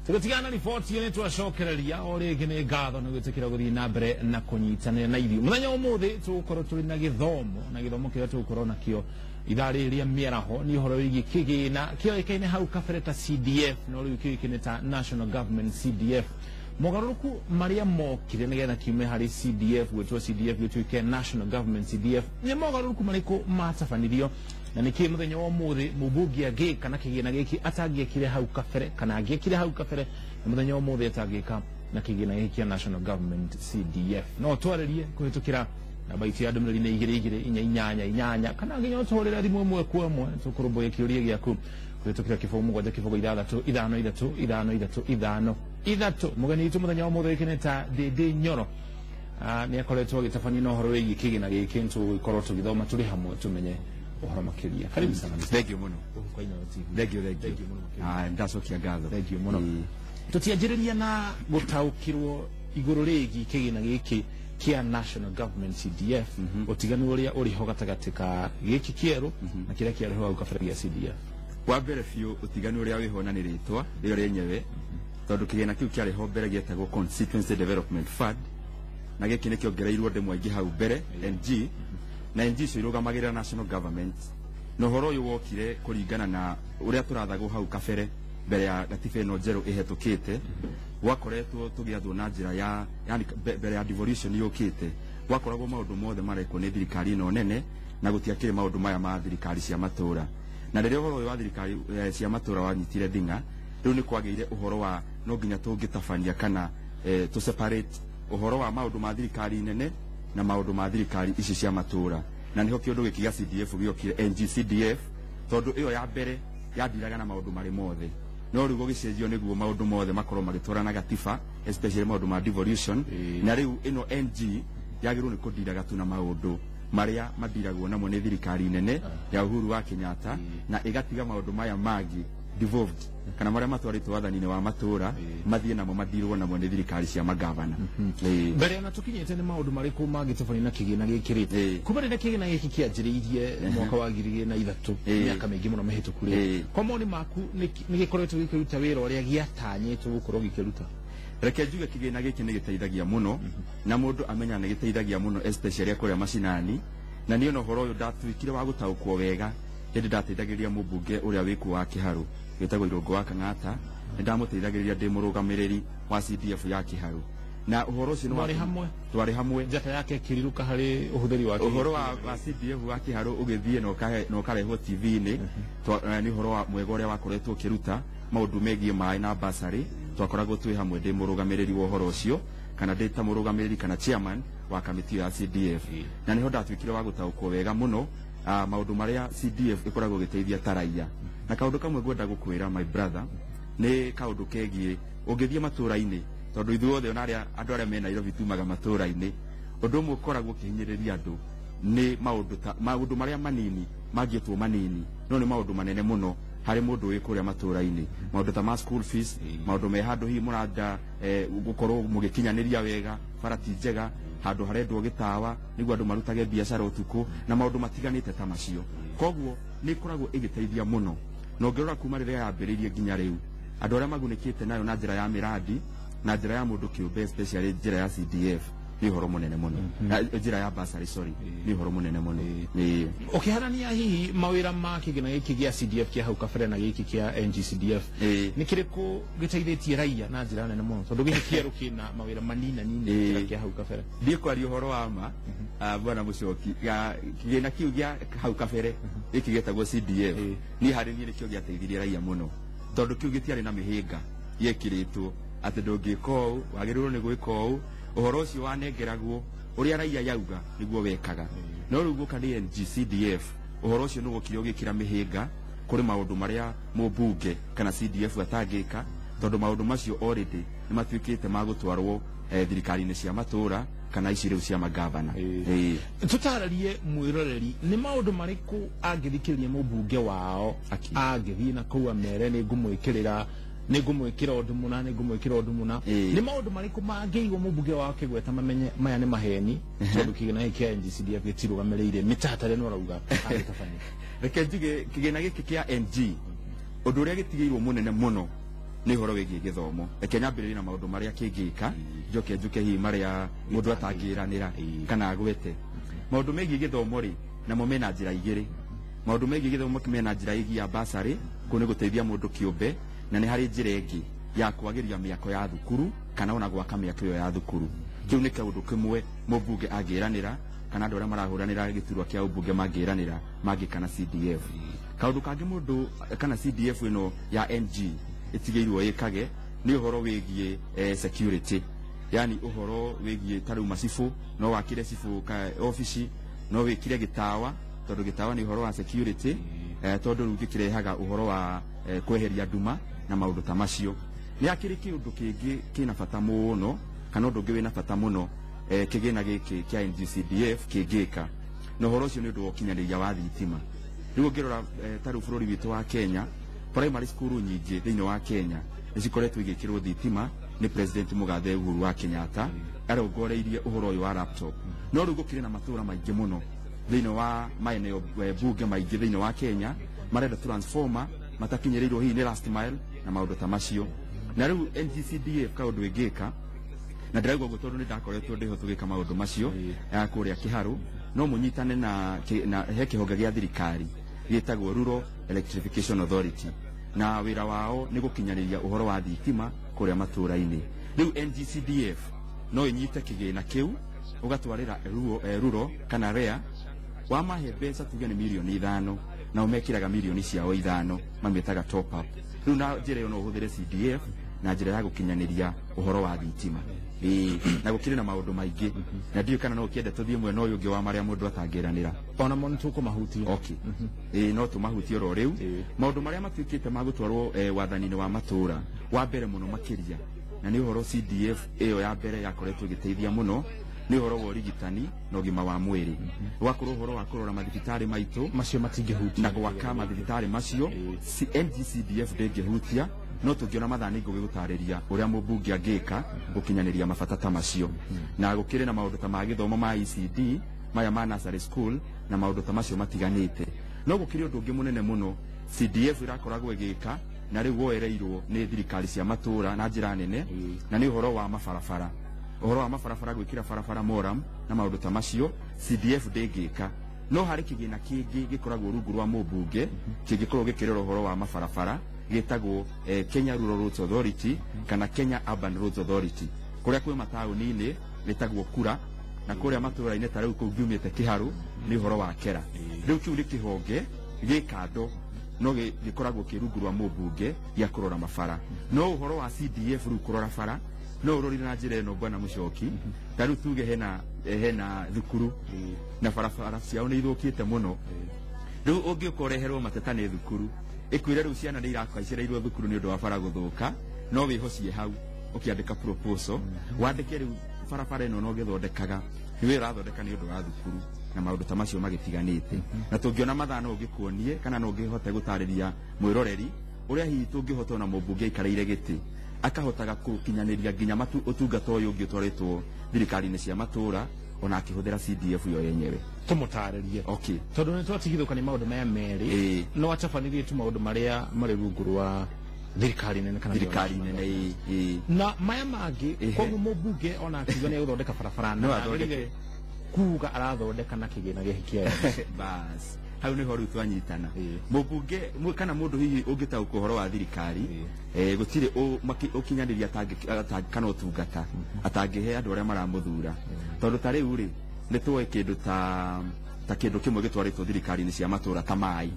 Tũgĩtigana riboti nĩ twacokereria o rĩngĩ. Nĩ ngatho nĩ gwĩtĩkĩra gũthiĩ na mbere na kũnyitanĩra na ithuĩ. Mũthenya wa ũmũthĩ tũgũkorwo tũrĩ na gĩthomo, na gĩthomo kĩrĩa tũgũkorwo nakĩo ithaa rĩrĩ rĩa mĩaraho nĩ ũhoro wĩgiĩ kĩgĩna kĩoĩkaine hau kabere ta CDF, no rĩu kĩoĩkaine ta National Government CDF. Mogarũrũku marĩa mokire nĩgetha kiume harĩ CDF gwĩtwo CDF gĩtuĩke National Government CDF, nĩ mogarũrũku marĩkũ matabanirio, na nĩkĩ mũthenya wa ũmũthĩ mũmbunge angĩka na kĩgĩna gĩkĩ atangĩekire hau kabere, kana angĩekire hau kabere na mũthenya wa ũmũthĩ atangĩka na kĩgĩna gĩkĩ kĩa National Government CDF. No twarĩrie kũhĩtũkĩra namba itũ ya ndũmĩrĩri nĩ 22488, kana nginya ũtũhũrĩre thimũ ĩmwe kwa ĩmwe tũkũrũmbũiya kĩũria gĩaku kũhĩtũkĩra 0706535353. Mũgeni witũ mũthenya wa ũmũthĩ gĩkĩ nĩ ta Ndĩndĩ Nyoro. Nĩ akoretwo agĩtabania na ũhoro wĩgiĩ kĩgĩna gĩkĩ. Tũgũkorwo tũgĩthoma tũrĩ hamwe tũmenye ũhoro makĩria. Karibu sana, Mr. Thank you mũno. Gũkũ kwa Inooro TV. Thank you, thank you. Thank you mũno makĩria. Ah, ndacokia ngatho. Thank you mũno. Tũtianjĩrĩria na gũtaũkĩrwo igũrũ rĩgiĩ kĩgĩna gĩkĩ kĩa National Government CDF, ũtiganu ũrĩa ũrĩ ho gatagatĩ ka gĩkĩ kĩerũ na kĩrĩa kĩarĩ ho hau kabere gĩa CDF. Wa mbere biũ, ũtiganu ũrĩa wĩho na nĩ rĩtwa rĩo rĩenyewe, tondũ kĩgĩna kĩu kĩarĩ ho mbere gĩetagwo Constituency Development Fund, na gĩkĩ nĩ kĩongereirwo ndemwa ingĩ hau mbere, NG, na NG icio irũgamagĩrĩra national government. Na ũhoro ũyũ wokire kũringana na ũrĩa tũrathagwo hau kabere, mbere ya gatiba ĩno njerũ ĩhetũkĩte. Gwakoretwo tũgĩathwo na njĩra ya, yani, mbere ya devolution yũkĩte, gwakoragwo maũndũ mothe marekwo nĩ thirikari ĩno nene, na gũtiakĩrĩ maũndũ maya ma thirikari cia matũra. Na rĩrĩa ũhoro ũyũ wa thirikari cia matũra wanyitire thing'a, rĩu nĩ kwagĩire ũhoro wa no nginya tũngĩtabania kana tũ separate ũhoro wa maũndũ ma thirikari nene na maũndũ ma thirikari ici cia matũra. Na nĩho kĩũndũ gĩkĩ gĩa CDF gĩokire, NGCDF, tondũ ĩyo ya mbere yandiraga na maũndũ marĩ mothe, no rĩu gũgĩcenjio nĩguo maũndũ mothe makorwo magĩtwarana na gatiba, especially maũndũ ma devolution. Na rĩu ĩno NG yagĩrĩirwo nĩ kũndiraga tu na maũndũ marĩa madiragwo namo nĩ thirikari nene ya Uhuru wa Kenyatta, na ĩgatiga maũndũ maya mangĩ devolved, kana marĩa matwarĩtwo wathani-inĩ wa matũra, mathiĩ namo madirwo namo nĩ thirikari cia magavana. Mbere ona tũkinyĩte nĩ maũndũ marĩkũ mangĩtabania na kĩgĩna gĩkĩ rĩ, kuma rĩrĩa kĩgĩna gĩkĩ kĩanjĩrĩirie mwaka wa 2003, mĩaka mĩingĩ mũno mĩhĩtũku rĩ, kwa mawoni maku nĩ gĩkoretwo gĩkĩruta wĩra ũrĩa gĩatanyĩtwo gũkorwo gĩkĩruta? Reke njuge kĩgĩna gĩkĩ nĩ gĩteithagia mũno, na mũndũ amenya nĩ gĩteithagia mũno especially kũrĩa macinani. Na niĩ ona ũhoro ũyũ ndatuĩkire wa gũtaũkwo wega hĩndĩ ndateithagĩrĩria mũmbunge ũrĩa wĩkuo wa Kĩharũ wĩtagwo Irũngũ wa Kang'ata. Nĩ ndamũteithagĩrĩria ndĩ mũrũgamĩrĩri wa CDF ya Kĩharũ, na ũhoro ũcio nĩ Mwarĩ hamwe? Twarĩ hamwe. Njata yake ĩkĩrirũka harĩ ũhũthĩri wa ũhoro wa CDF wa Kĩharũ ũgĩthiĩ na na ũkarehwo TV-inĩ. Nĩ ũhoro wa mwega ũrĩa wakoretwo ũkĩruta maũndũ megiĩ maĩ na basarĩ. Twakoragwo twĩ hamwe ndĩ mũrũgamĩrĩri wa ũhoro ũcio, kana ndĩ ta mũrũgamĩrĩri kana chairman wa kamĩtĩ ĩyo ya CDF, na nĩho ndatuĩkire wa gũtaũkwo wega mũno maũndũ marĩa CDF ĩkoragwo ĩgĩteithia ta raia. Na kaũndũ kamwe ngwenda gũkwĩra, my brother, nĩ kaũndũ kegiĩ ũngĩthiĩ matũra-inĩ, tondũ ithuothe ona arĩa andũ arĩa me Nairobi tumaga matũra-inĩ, ũndũ ũmwe ũkoragwo ũkĩhinyĩrĩria andũ nĩ maũndũ ta maũndũ marĩa manini mangĩtwo manini, no nĩ maũndũ manene mũno harĩ mũndũ wĩ kũrĩa matũra-inĩ, maũndũ ta ma school fees, maũndũ me handũ hihi mũranda gũkorwo mũgĩkinyanĩria wega, bara ti njega, handũ harendwo gĩtawa nĩguo andũ marutage biacara ũtukũ, na maũndũ matiganĩte ta macio. Koguo nĩ ĩkoragwo ĩgĩteithia mũno, na ũngĩrora kuma rĩrĩa yambĩrĩirie nginya rĩu, andũ arĩa magunĩkĩte nayo na njĩra ya mĩrandi na njĩra ya mũndũ kĩũmbe, especially njĩra ya CDF, nĩ ũhoro mũnene mũno. Na, njĩra ya bursary, sorry, nĩ ũhoro mũnene mũno. Ĩĩ. Ũkĩharania hihi mawĩra ma kĩgĩna gĩkĩ gĩa CDF kĩa hau kabere na gĩkĩ kĩa NGCDF, nĩ kĩrĩkũ gĩteithĩtie raia na njĩra nene mũno, tondũ gĩkĩ kĩerũ kĩna mawĩra manina nini gũkĩra kĩa hau kabere? Ndiĩ kwaria ũhoro wa ma, bwana Mũcoki, kĩgĩna kĩu gĩa hau kabere gĩkĩ gĩetagwo CDF, niĩ harĩ niĩ nĩkĩo gĩateithirie raia mũno, tondũ kĩu gĩtiarĩ na mĩhĩnga yekĩrĩtwo atĩ ndũngĩka ũũ, wagĩrĩirwo nĩ gwĩka ũũ. Ũhoro ũcio wanengeragwo ũrĩa raia yauga nĩguo wekaga. No rĩu gũka nĩ NGCDF, ũhoro ũcio nĩ wokire ũgĩkĩra mĩhĩnga kũrĩ maũndũ marĩa mũmbunge kana CDF atangĩka, tondũ maũndũ macio already nĩ matuĩkĩte ma gũtwarwo thirikari-inĩ cia matũra kana ici rĩu cia magavana. Tũtarĩrie mwĩroreri nĩ maũndũ marĩkũ angĩthikĩrĩria mũmbunge wao, Aki. angĩthiĩ na kũu amere nĩ ngũmwĩkĩrĩra, nĩ ngũmwĩkĩra ũndũ mũna, nĩ ngũmwĩkĩra ũndũ mũna. Nĩ maũndũ marĩkũ mangĩigwo mũmbunge wao akĩgweta mamenye maya nĩ maheni, tondũ kĩgĩna gĩkĩ kĩa NGCDF gĩtirũgamĩrĩire mĩtaratara ĩno ũrauga angĩtabania? Reke njuge kĩgĩna gĩkĩ kĩa NG, ũndũ ũrĩa gĩtigĩirwo mũnene mũno Nĩ ũhoro wĩgiĩ gĩthomo. Reke nyambĩrĩrie na maũndũ marĩa kĩngĩka, njoke njuke hihi marĩa mũndũ atangĩranĩra kana agwete. Maũndũ megiĩ gĩthomo rĩ, namo mena njĩra igĩrĩ. Maũndũ megiĩ gĩthomo mena njĩra ĩgiĩ ya bursary, kũu nĩ gũteithia mũndũ kĩũmbe, na nĩ harĩ njĩra ĩngĩ ya kwagĩria mĩako ya thukuru kana ona gwaka mĩako ĩyo ya thukuru. Kĩu nĩ kaũndũ kĩmwe mũmbunge angĩranĩra kana andũ arĩa marahũranĩra gĩturwa kĩa ũmbunge mangĩranĩra mangĩka na CDF. Kaũndũ kangĩ mũndũ kana CDF ĩno ya NG ĩtigĩirwo ĩkage nĩ ũhoro wĩgiĩ security, yani ũhoro wĩgiĩ ta rĩu macibũ, no wakire cibũ ka obici, no wĩkire gĩtawa, tondũ gĩtawa nĩ ũhoro wa security, tondũ rĩu gĩkĩrehaga ũhoro wa kweheria nduma na maũndũ ta macio. Nĩ hakĩrĩ kĩũndũ kĩngĩ kĩna bata mũno kana ũndũ ũngĩ wĩna bata mũno kĩgĩna gĩkĩ kĩa NGCDF kĩngĩka, na ũhoro ũcio nĩ ũndũ wa ũkinyanĩria wa thitima. Rĩu ũngĩrora ta rĩu bũrũri witũ wa Kenya, primary school nyingĩ thĩinĩ wa Kenya nĩ cikoretwo igĩkĩrwo thitima nĩ President Mũgathe Uhuru wa Kenyatta, arongoreirie ũhoro ũyũ wa laptop. No rĩu gũkĩrĩ na matũra maingĩ mũno thĩinĩ wa maeneo bunge maingĩ thĩinĩ wa Kenya marenda transformer matakinyĩrĩirwo hihi nĩ last mile na maũndũ ta macio. Na rĩu NGCDF kaũndũ ĩngĩka, na ndĩraigua ũguo tondũ nĩ ndakoretwo ndĩho tũgĩka maũndũ macio ya kũrĩa Kĩharũ, no mũnyitane na he kĩhonge gĩa thirikari gĩtagwo Rural Electrification Authority, na wĩra wao nĩ gũkinyanĩria ũhoro wa thitima kũrĩa matũra-inĩ. Rĩu NGCDF no ĩnyite kĩgĩna kĩu ũgatwarĩra rural kana REA, wamahe mbeca tuge nĩ mirioni 5, nao mekĩraga mirioni ciao 5, mamĩtaga top up. Rĩu na njĩra ĩyo no ũhũthĩre CDF na njĩra ya gũkinyanĩria ũhoro wa thitima. Na gũkĩrĩ na maũndũ maingĩ, na ndiũĩ kana no ũkĩende tũthiĩ mwena ũyũ ũngĩ wa marĩa mũndũ atangĩranĩra. Ona mo nĩtũkũmahutia. Okay. No tũmahutie oro rĩu. Maũndũ marĩa matuĩkĩte ma gũtwarwo wathani-inĩ wa matũra, wa mbere mũno makĩria, na nĩ ũhoro CDF ĩyo ya mbere yakoretwo ĩgĩteithia mũno, nĩ ũhoro wa ũrigitani na ũgima wa mwĩrĩ. Gwakorwo ũhoro wa kũrora mathibitarĩ maitũ macio matingĩhutia, na gwaka mathibitarĩ macio NGCDF ndĩngĩhutia, no tũngĩona mathaa nĩ ngũgĩgũtarĩria ũrĩa mũmbunge angĩka gũkinyanĩria mabata ta macio. Na gũkĩrĩ na maũndũ ta ma gĩthomo ma ECD, maya ma nursery school na maũndũ ta macio matiganĩte. No gũkĩrĩ ũndũ ũngĩ mũnene mũno CDF ĩrakoragwo ĩgĩka, na rĩu woereirwo nĩ thirikari cia matũra na njĩra nene, na nĩ ũhoro wa mabarabara. Ũhoro wa mabarabara, gwĩkĩra barabara moram na maũndũ ta macio CDF ndĩngĩka. No harĩ kĩgĩna kĩngĩ gĩkoragwo rungu rwa mũmbunge kĩngĩkorwo gĩkĩrora ũhoro wa mabarabara, gĩtagwo Kenya Rural Roads Authority kana Kenya Urban Roads Authority. Kũrĩa kwĩ mataũni-inĩ gĩtagwo KURA, na kũrĩa matũra-inĩ ta rĩu kũu ngiumĩte Kĩharũ nĩ ũhoro wa KERA. Rĩu kĩu nĩ kĩhonge gĩ kando, no gĩkoragwo kĩ rungu rwa mũmbunge gĩa kũrora mabara. No ũhoro wa CDF rĩu kũrora bara no ũrorire na njĩra ĩno bwana Mũcoki, ta rĩu tuge hena thukuru na barabara ciao nĩ ithũkĩte mũno. Rĩu ũngĩũka ũreherwo mateta nĩ thukuru ĩkwĩre rĩu ciana nĩ irakwaicĩrĩirwo thukuru nĩ ũndũ wa bara gũthũka, no wĩhocie hau ũkĩandĩka proposal, wandĩke rĩu barabara ĩno no ũgĩthondekaga, nĩ wĩra ũrathondeka nĩ ũndũ wa thukuru na maũndũ ta macio magĩtiganĩte. Na tũngĩona mathaa no ũngĩkuonie kana no ũngĩhote gũtarĩria mwĩroreri ũrĩa hihi tũngĩhota ona mũmbunge aikarĩire gĩtĩ akahotaga gũkinyanĩria nginya ũtungata ũyũ ũngĩ ũtwarĩtwo thirikari-inĩ cia matũra ona akĩhũthĩra CDF yo yenyewe. Tũmũtarĩrie. Okay. Tondũ nĩ twatigithũkania maũndũ maya merĩ, no atabanirie tu maũndũ marĩa marĩ rungu rwa thirikari nene kana thirikari nene. Na maya mangĩ, koguo mũmbunge ona akiuga nĩ egũthondeka barabara, no athondeke kuga arathondeka na kĩgĩna gĩkĩ kĩa bas. Hau nĩho rĩu twanyitana. Mũmbunge kana mũndũ hihi ũngĩtaũkwo ũhoro wa thirikari, gũtirĩ ũkinyanĩria kana ũtungata atangĩhe andũ arĩa maramũthura. Tondũ ta rĩu rĩ, nĩ tuoe kĩndũ ta kĩndũ kĩmwe gĩtwarĩtwo thirikari-inĩ cia matũra ta maĩ.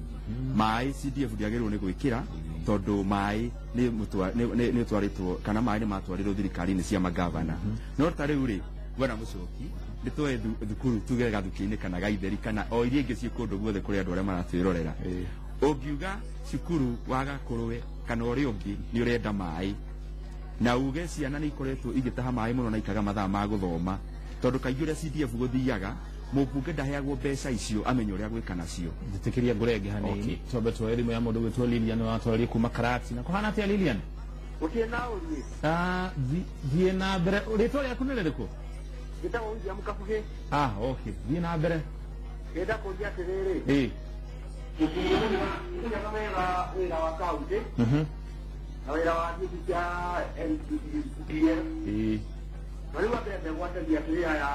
Maĩ CDF ndĩagĩrĩirwo nĩ gwĩkĩra, tondũ maĩ nĩ ũtwarĩtwo kana maĩ nĩ matwarĩrwo thirikari-inĩ cia magavana. No ta rĩu rĩ, bwana Mũcoki, nĩ tuoe thukuru tuge gathuki-inĩ kana gaitheri kana o iria ingĩ ciĩ kũndũ guothe kũrĩa andũ arĩa maratwĩrorera. Ũngiuga cukuru wa Gakũrwe kana ũrĩa ũngĩ nĩ ũrenda maĩ, na uge ciana nĩ ikoretwo igĩtaha maĩ mũno na ikaga mathaa ma gũthoma, tondũ kaingĩ ũrĩa CDF gũthiaga mũmbunge ndaheagwo mbeca icio amenye ũrĩa gwĩka nacio. Njĩtĩkĩria ngũrenge hanini twambe tuoe thimũ ya mũndũ gwĩtwo Lilian watwarĩrie kuma Karati. Na kũhana atĩa Lilian? Gũtirĩ na ũruĩ. Thiĩ na mbere. Rĩtwa rĩaku nĩ rĩrĩkũ? Njĩtagwo William Kabuge. Okay. Thiĩ na mbere. Ndĩrenda kũũria atĩrĩrĩ. Mũmbunge nĩ wega wĩra wa kaunti. Na wĩra wa gĩtĩ kĩa NCDF. Na rĩu ambere gwatagia kĩrĩa ya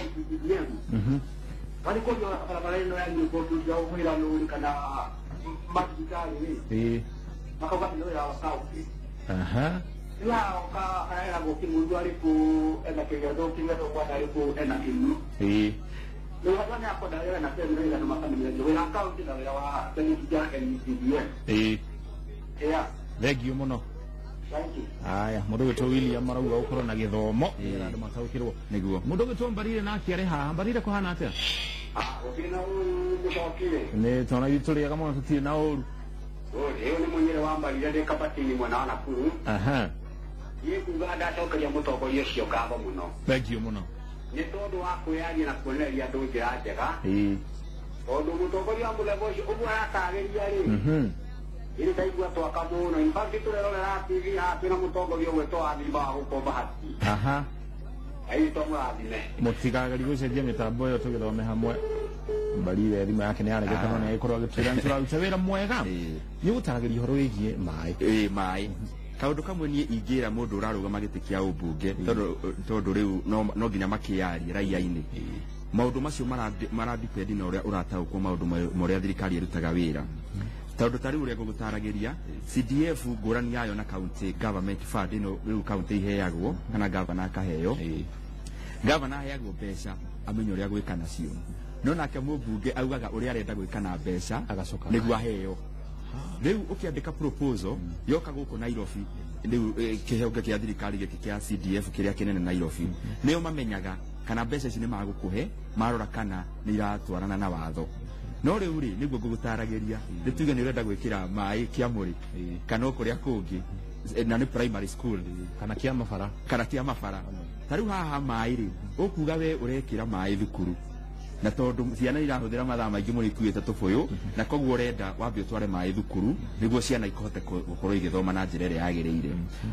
NCDF. Wali kũrio barabara ĩno ya nyũmba ũngĩũria wĩra nũrĩ kana mathibitarĩ rĩ. Makauga atĩ nĩ wĩra wa kaũntĩ. Rĩu haroka hareragwo kĩmũndũ arĩkũ ena kĩgetho kĩgetho mwana arĩkũ ena kĩnu. Rĩu andũ nĩ akwenda wĩra na kĩnu nĩgetha andũ makamenyithania wĩra wa kaũntĩ na wĩra wa gĩtĩ kĩa NCDF. Thank you mũno. Thank you. Aya, mũndũ wĩtwo William arauga ũkorwo na gĩthomo nĩgetha andũ mataũkĩrwo. Nĩguo. Mũndũ wĩtwo Mbarire nake arĩ haha. Mbarire, kũhana atĩa? Gũtirĩ na ũru, mũcokire. Nĩ tona ithuĩ tũrĩaga mũno, tũtirĩ na ũru. Ũyũ nĩ mũnyĩrĩ wa Mbarire, ndĩ Kabatini mwena wa Nakuru. Niĩ kuga ndacokeria mũtongoria ũcio ngatho mũno. Thank you mũno. Nĩ tondũ wa kwĩyaria na kuonereria andũ njĩra njega. Tondũ mũtongoria wa mũthemba ũcio ũguo aratarĩria rĩ, ĩrĩ ndaigua twaka mũno. In fact, tũrerorera TV haha twĩna mũtongoria ũgwĩtwo wa Thimba wa gũkũ Bahati. Aitũ twamũrathime. Mũtigageri gũcenjia mĩtambo ĩyo tũgĩthome hamwe. Mbarire thimũ yake nĩ yaregete, no nĩ agĩkorwo agĩtwĩra nĩ tũraruta wĩra mwega. Nĩ ũgũtaragĩria ũhoro wĩgiĩ maĩ. Ĩĩ, maĩ kaũndũ kamwe niĩ ingĩra mũndũ ũrarũgama gĩtĩ kĩa ũmbunge, tondũ rĩu no nginya makĩyarie raia-inĩ, maũndũ macio maradipendi na ũrĩa ũrataũkwo maũndũ ma ũrĩa thirikari ĩrutaga wĩra, tondũ ta rĩu ũrĩa ngũgũtaragĩria, CDF ngũrani yayo na county government fund ĩno rĩu county iheagwo kana governor akaheo. Gavana aheagwo mbeca amenye ũrĩa gwĩka nacio, no nake mũmbunge augaga ũrĩa arenda gwĩka na mbeca Agacoka nĩguo aheo. Rĩu ũkĩandĩka proposal yoka gũkũ Nairobi, rĩu kĩhonge kĩa thirikari gĩkĩ kĩa CDF kĩrĩa kĩnene Nairobi, nĩo mamenyaga kana mbeca ici nĩ magũkũhe, marora kana nĩ iratwarana na watho. No rĩu rĩ, nĩguo ngũgũtaragĩria, nĩ tuge nĩ ũrenda gwĩkĩra maĩ Kĩamũrĩ kana o kũrĩa kũngĩ, na nĩ primary school kana kĩa mabara. Kana kĩa mabara. Ta rĩu haha maĩ rĩ, ũkuga we ũrekĩra maĩ thukuru, na tondũ ciana irahũthĩra mathaa maingĩ mũno ikuĩte tũbũyũ, na koguo ũrenda wambe ũtware maĩ thukuru nĩguo ciana ikohote gũkorwo igĩthoma na njĩra ĩrĩa yagĩrĩire.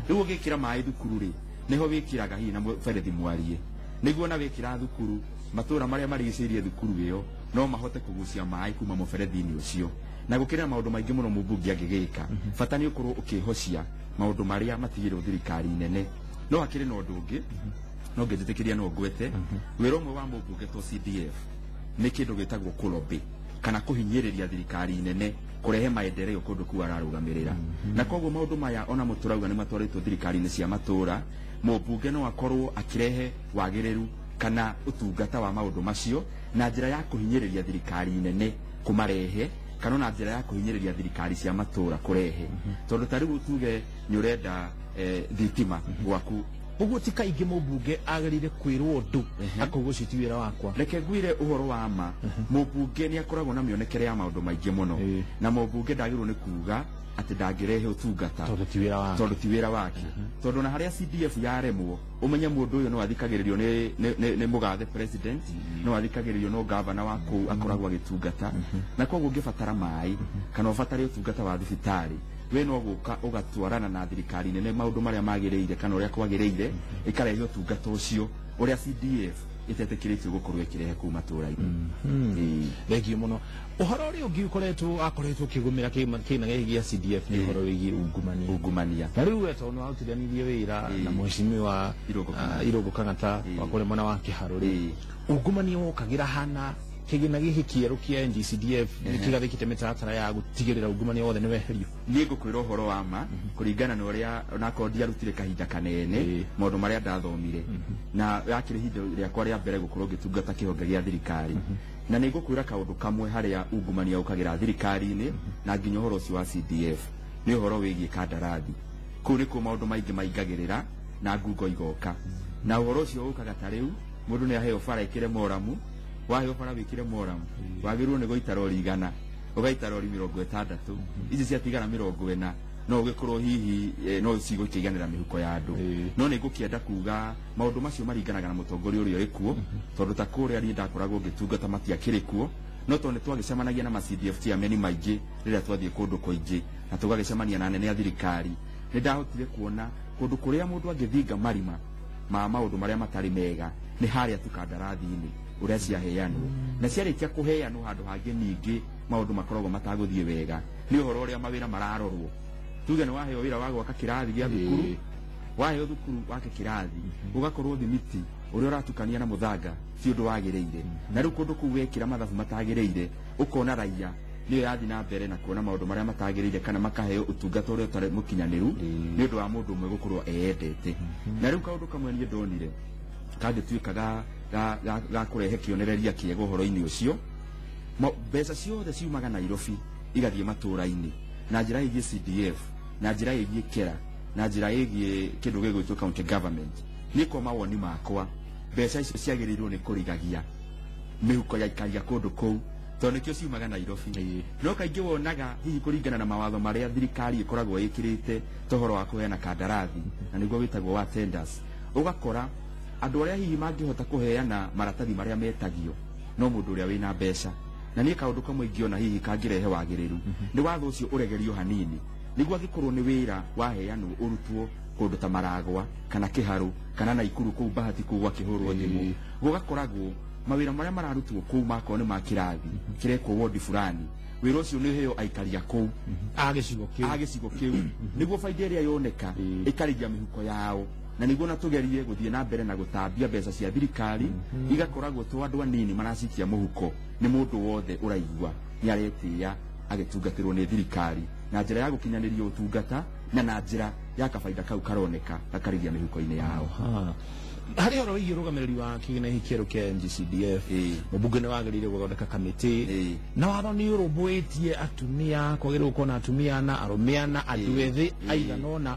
Rĩu ũgĩkĩra maĩ thukuru rĩ, nĩho wĩkĩraga hihi na mũberethi mwarie, nĩguo na wĩkĩra thukuru, matũra marĩa marigicĩirie thukuru ĩyo no mahote kũgucia maĩ kuma mũberethi-inĩ ũcio. Na gũkĩrĩ na maũndũ maingĩ mũno mũmbunge angĩgĩka, bata nĩ ũkorwo ũkĩhocia maũndũ marĩa matigĩrwo thirikari nene. No hakĩrĩ na ũndũ ũngĩ no ngĩnjĩtĩkĩria no ngwete wĩra ũmwe wa mũmbunge to CDF nĩ kĩndũ gĩtagwo kũlobby kana kũhinyĩrĩria thirikari nene kũrehe maendeleo kũndũ kũu ararũgamĩrĩra. Na koguo maũndũ maya ona mũtũrauga nĩ matwarĩtwo thirikari-inĩ cia matũra, mũmbunge no akorwo akĩrehe wagĩrĩru kana ũtungata wa maũndũ macio na njĩra ya kũhinyĩrĩria thirikari nene kũmarehe, kana ona njĩra ya kũhinyĩrĩria thirikari cia matũra kũrehe. Tondũ ta rĩu tuge nĩ ũrenda thitima gwaku. Ũguo ti kaingĩ mũmbunge agĩrĩire kwĩrwo ũndũ akauga ũcio ti wĩra wakwa? Reke ngwire ũhoro wa ma, mũmbunge nĩ akoragwo na mĩonekere ya maũndũ maingĩ mũno. Na mũmbunge ndagĩrĩirwo nĩ kuga atĩ ndangĩrehe ũtungata tondũ ti wĩra wake. Tondũ ti wĩra wake. Tondũ na harĩa CDF yaremwo, ũmenye mũndũ ũyũ no athikagĩrĩrio nĩ mũgathe president, no athikagĩrĩrio no gavana wa kũu akoragwo agĩtungata. Na koguo ũngĩbatara maĩ kana ũbatare ũtungata wa thibitarĩ, we no gũka ũgatwarana na thirikari nene maũndũ marĩa magĩrĩire kana ũrĩa kwagĩrĩire, ĩkarehe ũtungata ũcio ũrĩa CDF ĩtetĩkĩrĩtio gũkorwo ĩkĩrehe kũu matũra-inĩ. Ĩĩ. Thank you mũno. Ũhoro ũrĩa ũngĩ ũkoretwo akoretwo ũkĩgũmĩra kĩgĩna gĩkĩ gĩa CDF nĩ ũhoro wĩgiĩ ungumania. Ungumania. Na rĩu we tondũ nĩwarutithanirie wĩra na mheshimiwa Irũngũ Kang'ata. Irũngũ Kang'ata wa kũrĩa mwena wa Kĩharũ rĩ, ungumania wokagĩra hana? Kĩgĩna gĩkĩ kĩerũ kĩa NGCDF nĩ kĩgathĩkĩte mĩtaratara ya gũtigĩrĩra ungumania wothe nĩ weherio? Niĩ ngũkwĩra ũhoro wa ma, kũringana na ũrĩa onakorwo ndiarutire kahinda kanene, maũndũ marĩa ndathomire na yakĩrĩ ihinda rĩakwa rĩa mbere gũkorwo ngĩtungata kĩhonge gĩa thirikari, na nĩ ngũkwĩra kaũndũ kamwe harĩa ungumania ũkagĩra thirikari-inĩ na nginya ũhoro ũcio wa CDF nĩ ũhoro wĩgiĩ kandarathi. Kũu nĩkuo maũndũ maingĩ maingagĩrĩra na ngungo igoka, na ũhoro ũcio ũkaga ta rĩu mũndũ nĩ aheo bara ĩkĩre moramu, waheo bara wĩkĩre moramu, wagĩrĩirwo nĩ gũita rori 100, ũgaita rori 60, ici ciatigara 40 no ũgĩkorwo hihi no cigũkĩiganĩra mĩhuko ya andũ. No nĩ ngũkĩenda kuga maũndũ macio maringanaga na mũtongoria ũrĩa ũrĩ kuo, tondũ ta kũrĩa niĩ ndakoragwo ngĩtungata matiakĩrĩ kuo, no tondũ nĩ twagĩcemanagia na ma CDF chairman maingĩ rĩrĩa twathiĩ kũndũ kũingĩ na tũgagĩcemania na anene a thirikari, nĩ ndahotire kuona kũndũ kũrĩa mũndũ angĩthinga marima ma maũndũ marĩa matarĩ mega nĩ harĩa tu kandarathi-inĩ ũrĩa ciaheanwo, na ciarĩkia kũheanwo handũ hangĩ ningĩ maũndũ makoragwo matagũthiĩ wega nĩ ũhoro ũrĩa mawĩra mararorwo. Tuge nĩ waheo wĩra wa gwaka kĩrathi gĩa thukuru, waheo thukuru wake kĩrathi, ũgakorwo thimiti ũrĩa ũratukania na mũthanga ti ũndũ wagĩrĩire. Na rĩu kũndũ kũu wekĩra mathabu matagĩrĩire, ũkona raia nĩyo yathi na mbere na kuona maũndũ marĩa matagĩrĩire kana makaheo ũtungata ũrĩa ũtarĩ mũkinyanĩru nĩ ũndũ wa mũndũ ũmwe gũkorwo eyendete. Na rĩu kaũndũ kamwe niĩ ndonire kangĩtuĩka ga kũrehe kĩonereria kĩega ũhoro-inĩ ũcio, mbeca ciothe ciumaga Nairobi igathiĩ matũũra-inĩ na njĩra ĩgiĩ CDF, na njĩra ĩgiĩ KERA, na njĩra ĩgiĩ kĩndũ gĩgwĩtwo county government. Niĩ kwa mawoni makwa, mbeca icio ciagĩrĩirwo nĩ kũrigagia mĩhuko ya ikaria kũndũ kũu, tondũ nĩkĩo ciumaga Nairobi. No kaingĩ wonaga hihi kũringana na mawatho marĩa thirikari ĩkoragwo ĩkĩrĩte ta ũhoro wa kũheana kandarathi, na nĩguo wĩtagwo wa tenders, ũgakora andũ arĩa hihi mangĩhota kũheana maratathi marĩa metagio no mũndũ ũrĩa wĩna mbeca. Na niĩ kaũndũ kamwe ingĩona hihi kangĩrehe wagĩrĩru nĩ watho ũcio ũregerio hanini, nĩguo angĩkorwo nĩ wĩra waheanwo ũrutwo kũndũ ta Maragwa kana Kĩharũ kana Naikuru kũu Bahati kũu gwakĩhũrwo thimũ, gũgakoragwo mawĩra marĩa mararutwo kũu makorwo nĩ ma kĩrathi kĩrekwo wodi fulani, wĩra ũcio nĩ ũheo aikaria kũu a gĩcigo kĩu, a gĩcigo kĩu, nĩguo baida ĩrĩa yoneka ĩkarigia mĩhuko yao, na nĩguo na tũgerie gũthiĩ na mbere na gũtambia mbeca cia thirikari igakoragwo to andũ anini maracikia mũhuko, nĩ mũndũ wothe ũraigua nĩ aretĩĩa agĩtungatĩrwo nĩ thirikari na njĩra ya gũkinyanĩria ũtungata na njĩra ya kabaida kau karoneka gakarigia mĩhuko-inĩ yao. Harĩ ũhoro wĩgiĩ ũrũgamĩrĩri wa kĩgĩna gĩkĩ kĩerũ kĩa NGCDF, mũmbunge nĩ wagĩrĩire gũthondeka kamĩtĩ, na watho nĩ ũrũmbũĩtie atumia, kwagĩrĩirwo gũkorwo na atumia na arũme na andũ ethĩ aigana ũna.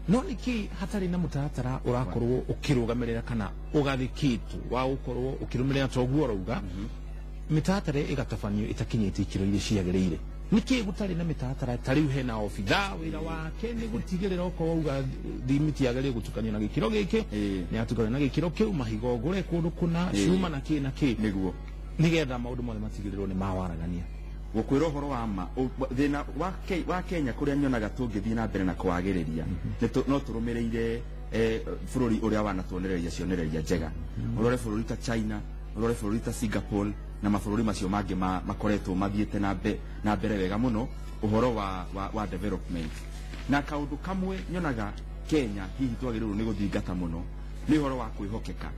No nĩkĩ hatarĩ na mũtaratara ũrakorwo ũkĩrũgamĩrĩra kana ũgathĩkĩtwo wa gũkorwo ũkĩrũmĩrĩra ta ũguo ũrauga, mĩtaratara ĩgatabanio ĩtakinyĩte ikĩro iria ciagĩrĩire? Nĩkĩ gũtarĩ na mĩtaratara ta rĩu hena obitha wĩra wake nĩ gũtigĩrĩra okorwo auga thimiti yagĩrĩire gũtukanio na gĩkĩro gĩkĩ, nĩ atukanio na gĩkĩro kĩu, mahiga ũgũre kũndũ kũna, cuma na kĩ na kĩ, nĩguo nĩgetha maũndũ mothe matigĩrĩrwo nĩ mawaragania. Gũkwĩra ũhoro wa ma, thĩna wa Kenya kũrĩa nyonaga tũngĩthiĩ na mbere na kwagĩrĩria no tũrũmĩrĩire bũrũri ũrĩa wanatuonereria cionereria njega. Ũrore bũrũri ta China, ũrore bũrũri ta Singapore na mabũrũri macio mangĩ makoretwo mathiĩte na mbere wega mũno ũhoro wa development. Na kaũndũ kamwe nyonaga Kenya hihi twagĩrĩirwo nĩ gũthingata mũno nĩ ũhoro wa kwĩhokeka.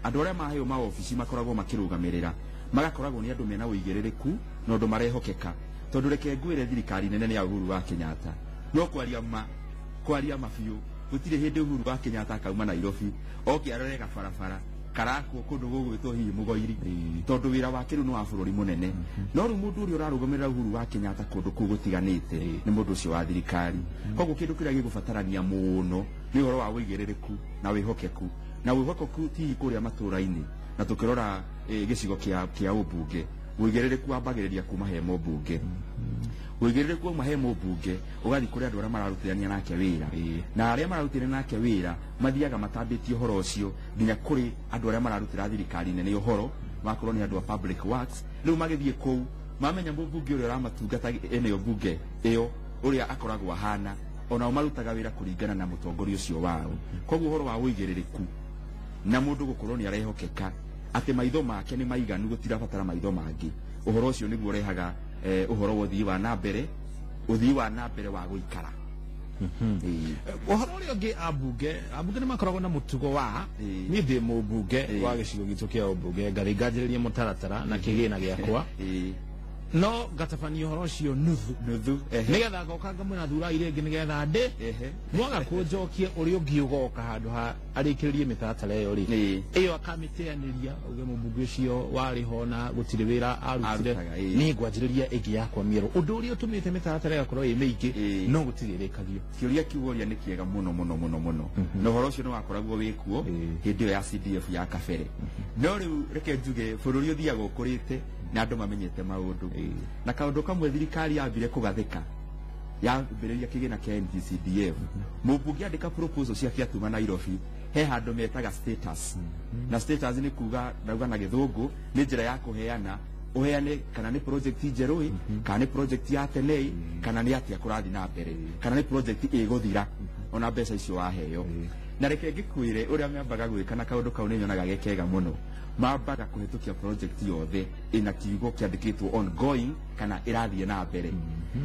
Andũ arĩa maheo maobici makoragwo makĩrũgamĩrĩra magakoragwo nĩ andũ mena ũigĩrĩrĩku na ũndũ marehokeka, tondũ reke ngwĩre thirikari nene nĩ ya Uhuru wa Kenyatta, no kwaria ma biũ gũtirĩ hĩndĩ Uhuru wa Kenyatta akauma Nairobi oke arore gabarabara karakwo kũndũ gũgwĩtwo hihi Mũgoiri, tondũ wĩra wake rĩu nĩ wa bũrũri mũnene. No rĩu mũndũ ũrĩa ũrarũgamĩrĩra Uhuru wa Kenyatta kũndũ kũu gũtiganĩte nĩ mũndũ ũcio wa thirikari. Koguo kĩndũ kĩrĩa gĩgũbatarania mũno nĩ ũhoro wa ũigĩrĩrĩku na wĩhokeku, na wĩhokeku ti kũrĩa matũũra-inĩ. Na tũkĩrora gĩcigo kĩa ũmbunge, ũigĩrĩrĩku wambagĩrĩria kuma he mũmbunge, ũigĩrĩrĩku wauma he mũmbunge ũgathiĩ kũrĩ andũ arĩa mararutithania nake wĩra, na arĩa mararutithania nake wĩra mathiaga matambĩtie ũhoro ũcio nginya kũrĩ andũ arĩa mararutĩra thirikari nene ũhoro, makorwo nĩ andũ a public works. Rĩu magĩthiĩ kũu mamenya mũmbunge ũrĩa ũramatungata eneo mbunge ĩyo ũrĩa akoragwo ahana, onao marutaga wĩra kũringana na mũtongoria ũcio wao. Koguo ũhoro wa ũigĩrĩrĩku na mũndũ gũkorwo nĩ arehokeka atĩ maitho make nĩ maiganu, gũtirabatara maitho mangĩ, ũhoro ũcio nĩguo ũrehaga ũhoro wa ũthii wa na mbere, ũthii wa na mbere wa gũikara. Ũhoro ũrĩa ũngĩ, ambunge nĩ makoragwo na mũtugo wa niĩ ndĩ mũmbunge wa gĩcigo gitũ kĩa ũmbunge, ngathiĩ nganjĩrĩria mũtaratara na kĩgĩna gĩakwa, no ngatabania ũhoro ũcio nuthu nuthu, nĩgetha ngoka ngamwĩra thurai rĩngĩ nĩgetha ndĩ mwaga kũnjokia ũrĩa ũngĩ ũgoka handũ ha arĩkĩrĩrie mĩtaratara ĩyo rĩ, ĩyo akamĩteanĩria uge mũmbunge ũcio warĩ ho na gũtirĩ wĩra arutire, niĩ ngwanjĩrĩria ĩngĩ yakwa mĩerũ. Ũndũ ũrĩa ũtũmĩte mĩtaratara ĩgakorwo ĩ mĩingĩ no gũtirĩ ĩrĩkagio. Kĩũria kĩu woria nĩ kĩega mũno mũno mũno mũno, na ũhoro ũcio nĩ wakoragwo wĩkuo hĩndĩ ĩyo ya CDF ya kabere. No rĩu reke njuge bũrũri ũthiaga ũkũrĩte na andũ mamenyete maũndũ, na kaũndũ kamwe thirikari yambire kũgathĩka yambĩrĩria kĩgĩna kĩa NGCDF, mũmbunge andĩka proposal ciake atuma Nairobi, he handũ metaga status. Na status nĩ kuga, ndauga na gĩthũngũ, nĩ njĩra ya kũheana, ũheane kana nĩ project njerũ, kana nĩ project ya tene, kana nĩ atĩa kũrathiĩ na mbere, kana nĩ project ĩgũthira ona mbeca icio waheo. Na reke ngĩkwĩre ũrĩa meambaga gwĩka, na kaũndũ kau nĩ nyonaga ge kega mũno, mambaga kũhĩtũkia project yothe ĩna kiugo kĩandĩkĩtwo ongoing kana ĩrathiĩ na mbere.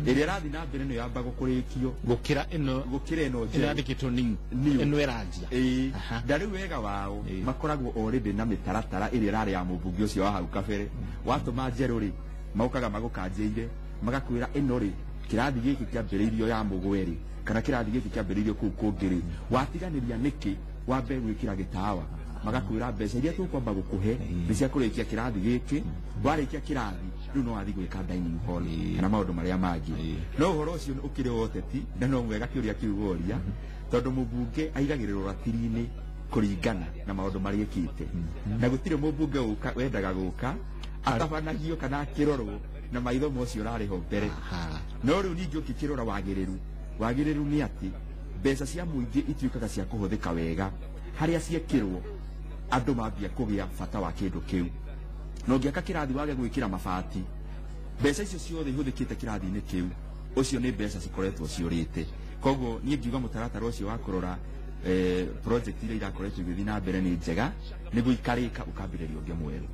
Ĩrĩa ĩrathiĩ na mbere nĩyo yambaga kũrĩkio gũkĩra ĩno gũkĩra ĩno njerũ. Ĩrandĩkĩtwo new. New. Ĩno ĩranjia. Ĩĩ. Aha. Na rĩu wega wao Ĩĩ. makoragwo already na mĩtaratara ĩrĩa ĩrarĩ ya mũmbunge ũcio wa hau kabere. Watũma njerũ rĩ, mokaga magũkanjĩire magakwĩra ĩno rĩ, kĩrathi gĩkĩ kĩambĩrĩirio ya mũgwe rĩ, kana kĩrathi gĩkĩ kĩambĩrĩirio kũu kũngĩ rĩ, watiganĩria nĩkĩ wambe gwĩkĩra gĩtawa? Magakwĩra mbeca iria tũkwamba gũkũhe nĩ cia kũrĩkia kĩrathi gĩkĩ. Warĩkia kĩrathi rĩu no wathiĩ gwĩka dining hall kana maũndũ marĩa mangĩ. No ũhoro ũcio ũkĩrĩ wa ũteti, na no mwega kĩũria kĩu woria, tondũ mũmbunge aigagĩrĩrwo ratiri-inĩ kũringana na maũndũ marĩa ekĩte, na gũtirĩ mũmbunge ũka wendaga gũka atabanagio kana akĩrorwo na maitho ma ũcio ũrarĩ ho mbere. No rĩu ningĩ ũngĩkĩrora wagĩrĩru, wagĩrĩru nĩ atĩ mbeca cia mũingĩ ituĩkaga cia kũhũthĩka wega harĩa ciekĩrwo, andũ mambia kũgĩa bata wa kĩndũ kĩu. Na ũngĩaka kĩrathi wage gwĩkĩra mabati, mbeca icio ciothe ihũthĩkĩte kĩrathi-inĩ kĩu, ũcio nĩ mbeca cikoretwo ciũrĩte. Koguo niĩ ngiuga mũtaratara ũcio wa kũrora project iria irakoretwo igĩthiĩ na mbere nĩ njega, nĩguo ikarĩka ũkambĩrĩria ũngĩ mwerũ.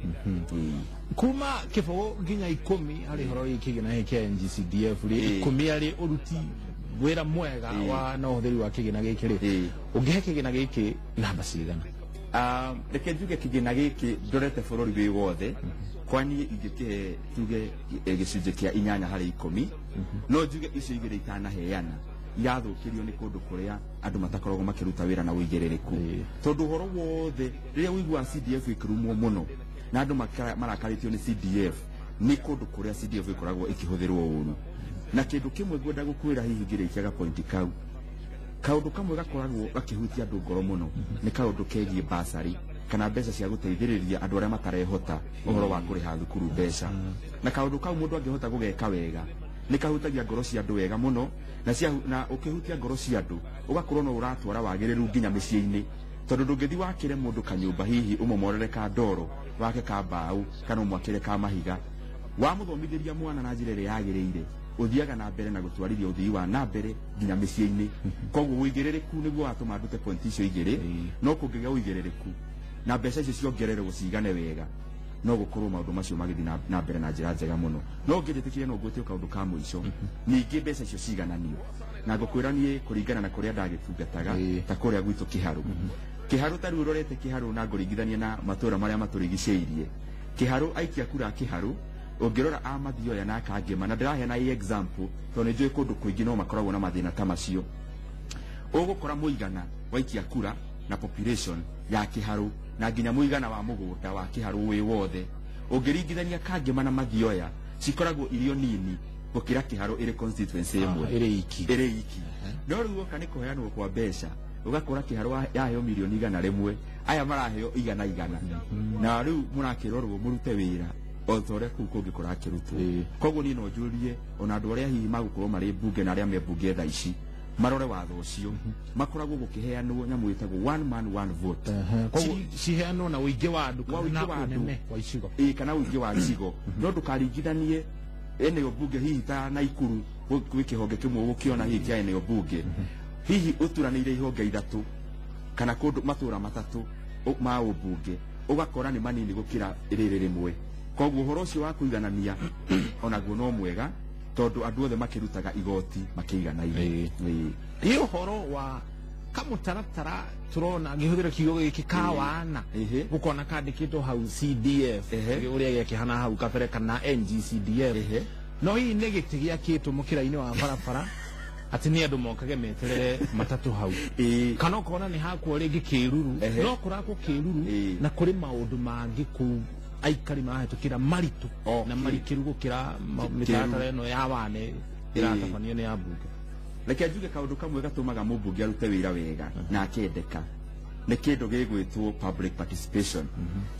Ĩĩ. Kuma 0 nginya 10 harĩ ũhoro wĩgiĩ kĩgĩna gĩkĩ kĩa NGCDF rĩ, 10 arĩ ũruti wĩra mwega wa na ũhũthĩri wa kĩgĩna gĩkĩ rĩ, ũngĩhe kĩgĩna gĩkĩ namba cigana? Reke njuge kĩgĩna gĩkĩ ndorete bũrũri wĩ wothe, kwa niĩ ingĩkĩhe tuge gĩcunjĩ kĩa 8 harĩ 10. No njuge icio igĩrĩ itanaheana irathũkĩrio nĩ kũndũ kũrĩa andũ matakoragwo makĩruta wĩra na ũigĩrĩrĩku, tondũ ũhoro wothe rĩrĩa ũiguaga CDF ĩkĩrumwo mũno na andũ marakarĩtio nĩ CDF, nĩ kũndũ kũrĩa CDF ĩkoragwo ĩkĩhũthĩrwo ũru. Na kĩndũ kĩmwe ngwenda gũkwĩra hihi ngĩrĩkia gapointi kau, kaũndũ kamwe gakoragwo gakĩhutia andũ ngoro mũno nĩ kaũndũ kegiĩ basarĩ kana mbeca cia gũteithĩrĩria andũ arĩa matarehota ũhoro wa kũrĩha thukuru mbeca. Na kaũndũ kau mũndũ angĩhota gũgeka wega nĩ kahutagia ngoro cia andũ wega mũno, na ũkĩhutia ngoro cia andũ ũgakorwo no ũratwara wagĩrĩru nginya mĩciĩ-inĩ, tondũ ndũngĩthiĩ wakĩre mũndũ kanyũmba hihi ũmomorere ka ndoro wake ka mbaũ kana ũmwakĩre ka mahiga. Wamũthomithĩria mwana na njĩra ĩrĩa yagĩrĩire, ũthiaga na mbere na gũtwarithia ũthii wa na mbere nginya mĩciĩ-inĩ. Koguo ũigĩrĩrĩku nĩguo watũma ndute point icio igĩrĩ. No kũngĩgĩa ũigĩrĩrĩku na mbeca icio ciongererwo cigane wega, no gũkorwo maũndũ macio magĩthiĩ na mbere na njĩra njega mũno. No ngĩnjĩtĩkĩrie no ngwĩtie kaũndũ ka mũico, ningĩ mbeca icio cigananio na ngũkwĩra niĩ kũringana na kũrĩa ndagĩtungataga, ta kũrĩa gwitũ Kĩharũ. Kĩharũ ta rĩu ũrorete Kĩharũ na ngũringithania na matũũra marĩa matũrigicĩirie, Kĩharũ aikia kura a Kĩharũ ũngĩrora a Mathioya na Kangema, na ndĩraheana ĩ example tondũ nĩ njũĩ kũndũ kũingĩ no makoragwo na mathĩna ta macio, ũgũkora mũigana wa aikia kura na population ya Kĩharũ na nginya mũigana wa mũgũnda wa Kĩharũ wĩ wothe, ũngĩringithania Kangema na Mathioya cikoragwo irio nini gũkĩra Kĩharũ ĩrĩ constituency ĩmwe. Ĩrĩ iki. Ĩrĩ iki. No rĩu woka nĩ kũheanwo kwa mbeca, ũgakora Kĩharũ yaheo mirioni 100, aya maraheo 100 100, na rĩu mũrakĩrorwo mũrute wĩra o ta ũrĩa kũu kũngĩ kũrakĩrutwo. Koguo niĩ no njũrie ona andũ arĩa hihi magũkorwo marĩ mbunge na arĩa me mbunge thaa ici marore watho ũcio, makoragwo gũkĩheanwo nyamũ ĩtagwo one man one vote. Koguo Ciheanwo na ũingĩ wa andũ Wa kana ũingĩ na wa andũ. ũnene wa icigo. Ĩĩ, kana ũingĩ wa icigo. No ndũkaringithanie eneo bunge hihi ta Naikuru gwĩ kĩhonge kĩmwe ũgũkĩona hihi kĩa eneo bunge, hihi ũturanĩire ihonge 3 kana kũndũ matũra 3 ma ũmbunge, ũgakora nĩ manini gũkĩra rĩrĩ rĩmwe. Koguo ũhoro ũcio wa kũiganania onaguo no mwega, tondũ andũ othe makĩrutaga igoti makĩiganaine. Ĩ ũhoro wa kamũtaratara tũrona ngĩhũthĩra kiugo gĩkĩ ka wana, gũkona kandĩkĩtwo hau CDF ũrĩa gĩakĩhana hau kabere kana NGCDF, no hihi nĩ gĩtĩ gĩakĩtwo mũkĩra-inĩ wa barabara atĩ nĩ andũ mokage meterere matatũ hau, kana ũkona nĩ hakwo rĩngĩ kĩruru, no kũrakwo kĩruru na kũrĩ maũndũ mangĩ kũu aikari marahĩtũkĩra maritũ na marikĩru gũkĩra mĩtaratara ĩno ya wane ĩratabanio nĩ ya mbunge. Reke njuge kaũndũ kamwe gatũmaga mũmbunge arute wĩra wega na akendeka nĩ kĩndũ gĩgwĩtwo public participation.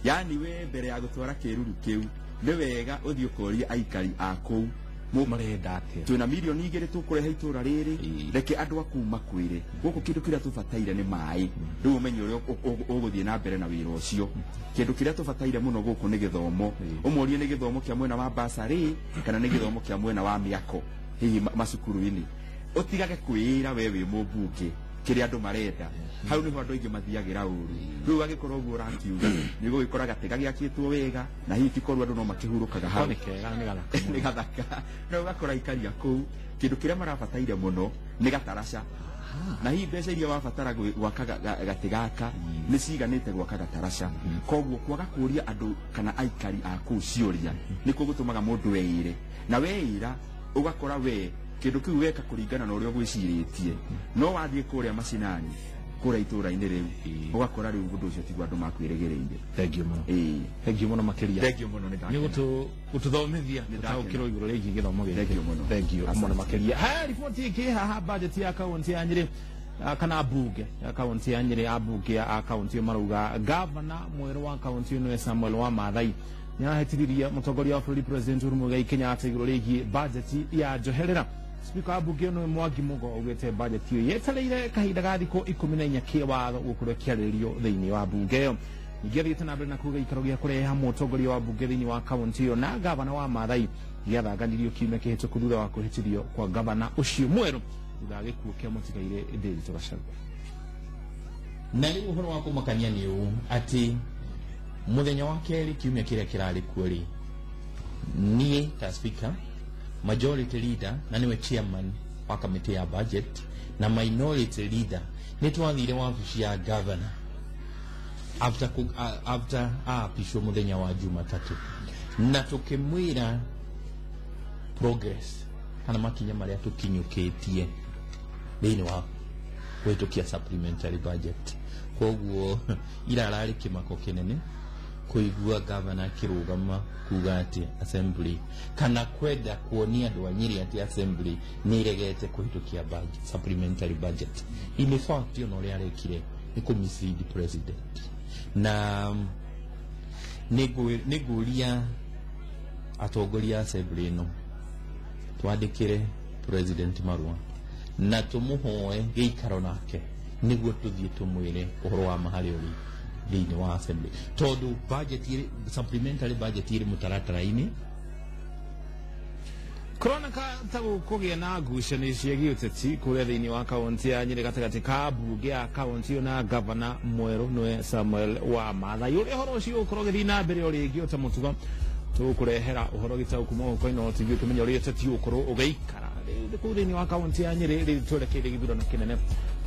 Yani we mbere ya gũtwara kĩruru kĩu nĩ wega ũthiĩ ũkorie aikari a kũu marenda atĩa. Twĩna mirioni 2 tũkũrehe itũra rĩrĩ, reke andũ a kũu makwĩre gũkũ kĩndũ kĩrĩa tũbataire nĩ maĩ, rĩu ũmenye ũrĩa ũgũthiĩ na mbere na wĩra ũcio. Kĩndũ kĩrĩa tũbataire mũno gũkũ nĩ gĩthomo, ũmorie nĩ gĩthomo kĩa mwena wa basarĩ kana nĩ gĩthomo kĩa mwena wa mĩako hihi macukuru-inĩ. Ũtigage kwĩĩra we wĩ mũmbunge kĩrĩa andũ marenda. Hau nĩho andũ aingĩ mathiagĩra ũru. Rĩu agĩkorwo ũguo ũrakiuga nĩ gũgĩkora gatĩ gagĩakĩtwo wega na hihi ti korwo andũ no makĩhurũkaga hau. Nĩ kega, nĩ gathaka. Nĩ gathaka. No ũgakora aikari a kũu kĩndũ kĩrĩa marabataire mũno nĩ gataraca. Na hihi mbeca iria wabatara gwaka gatĩ gaka nĩ ciganĩte gwaka gataraca. Koguo kwaga kũria andũ kana aikari a kũu ciũria nĩkuo gũtũmaga mũndũ eĩre, na weĩra ũgakora we kĩndũ kĩu weka kũringana na ũrĩa ũgwĩcirĩtie. No wathiĩ kũrĩa macinani, kũrĩa itũũra-inĩ rĩu, ũgakora rĩu ũndũ ũcio tiguo andũ makwĩrĩgĩrĩire. Thank you mũno. Thank you mũno makĩria. Thank you mũno, nĩ ndakena. Nĩ gũtũthomithia gũtaũkĩrwo igũrũ rĩgiĩ gĩthomo gĩkĩ. Thank you mũno. Thank you mũno makĩria. Haya, riboti ĩngĩ haha, budget ya kaunti ya Nyĩrĩ kana bunge ya kaunti ya Nyĩrĩ, ambunge a kaunti ĩyo marauga gavana mwerũ wa kaunti ĩyo nĩwe Samuel wa Maathai nĩarahĩtithirie mũtongoria wa bũrũri President Uhuru Muigai Kenyatta igũrũ rĩgiĩ budget ya njoherera. Speaker wa bunge ĩyo nĩwe Mwangi Mugo augĩte budget ĩyo yetereire kahinda ga thikũ 14 kĩwatho gũkorwo ĩkĩarĩrĩrio thĩinĩ wa bunge ĩyo. Ningĩ athiĩte na mbere na kuga gĩikaro gĩa kũrehe mũtongoria wa bunge thĩinĩ wa kaunti ĩyo na gavana wa Maathai gĩathanganirio kiumia kĩhĩtũku thutha wa kũhĩtithio kwa gavana ũcio mwerũ thutha wa gĩkuũ kĩa mũtigairĩ Ndiritu Gachagua. Na rĩu ũhoro wa kũmakania nĩ ũũ atĩ mũthenya wa kerĩ kiumia kĩrĩa kĩrarĩ kuo rĩ, niĩ ta speaker, majority leader na nĩwe chairman wa kamĩtĩ ya budget na minority leader nĩ twathire wabici ya governor after aapishwo mũthenya wa Jumatatũ, na tũkĩmwĩra progress kana makinya marĩa tũkinyũkĩtie thĩinĩ wa kũhĩtũkia supplementary budget. Koguo irararĩ kĩmako kĩnene kũigua gavana akĩrũgama kuga atĩ assembly kana kwenda kuonia andũ a Nyĩrĩ atĩ assembly nĩ ĩregete kũhĩtũkia budget, supplementary budget. In fact, ona ũrĩa arekire nĩ kũ mislead president. Na nĩ ngũria atongoria a assembly ĩno twandĩkĩre president marũa na tũmũhoe gĩikaro nake nĩguo tũthiĩ tũmwĩre ũhoro wa ma harĩa ũrĩ thĩinĩ wa assembly, tondũ budget supplementary budget ĩrĩ mũtaratara-inĩ. Kũroneka ta gũkũgĩa na ngucanio cia gĩũteti kũrĩa thĩinĩ wa kaunti ya Nyĩrĩ gatagatĩ ka mbunge ya kaunti ĩyo na gavana mwerũ nĩwe Samuel wa Maathai. Ũrĩa ũhoro ũcio ũgũkorwo ũgĩthiĩ na mbere o rĩngĩ o ta mũtugo tũgũkũrehera ũhoro gĩtaũ kuma mũhuko-inĩ wa TV ũkĩmenya ũrĩa ũteti ũgũkorwo ũgĩikara kũu thĩinĩ wa kaunti ya Nyĩrĩ rĩu twerekeire gĩthurano kĩnene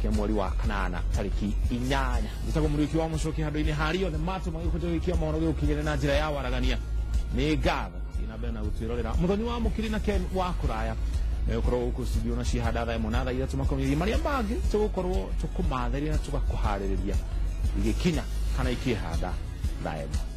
kĩa mweri wa kanana tarĩki 8. Njĩtagwo Mũriũki wa Mũcoki handũ-inĩ harĩ othe matũ magĩkũnja gũikia mohoro gĩgũkinyĩre na njĩra ya waragania. Nĩ ngatho na mbere na gũtwĩrorera. Mũthoni wa Mũkiri na Ken wa kũraya megũkorwo gũkũ studio na cihanda thaa 1 na thaa 3 makomithia marĩa mangĩ tũgũkorwo tũkũmathĩria na tũgakũharĩrĩria igĩkinya kana ikĩhanda thaa 1.